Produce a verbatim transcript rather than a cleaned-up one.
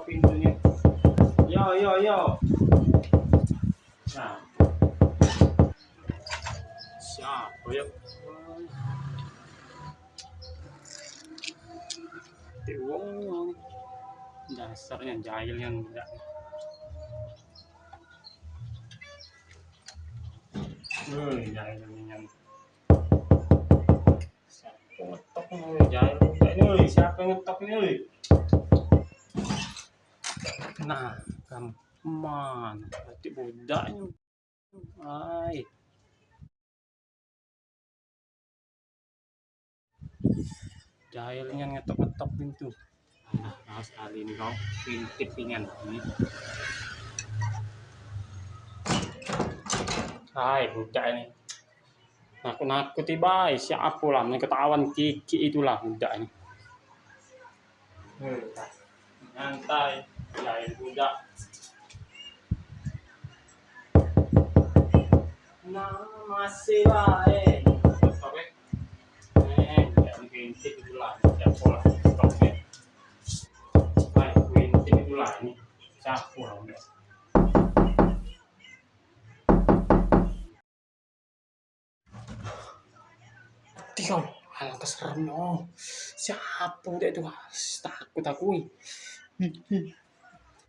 Pintunyo. Yo, yo, yo. Nah. Siapo yo? Tek wong. Dasarnyo jahil nian budak. Woi, jahil nian. Siapo ngetok ni, woi? Jahil budak ni, woi. Siapo ngetok ni, woi? Nah, gampang. Berarti budak ni. Ai. Jahil nian ngetok-ngetok pintu. Nah, nah sekali ni kau intip nian ni. Hai, budak ni. Nakut-nakut ibai, siapo lah, men ketahuan kiki itulah budak ni. Nyantai, jahil budak. Nah, masih bae. Oke. Eh, budak ni intip itulah, siapo lah. Stop ya. Hai, intip itulah ni. Siapo lah, budak. Tio, alangkah seremnyo. Siapo dek tu? Takut aku ni.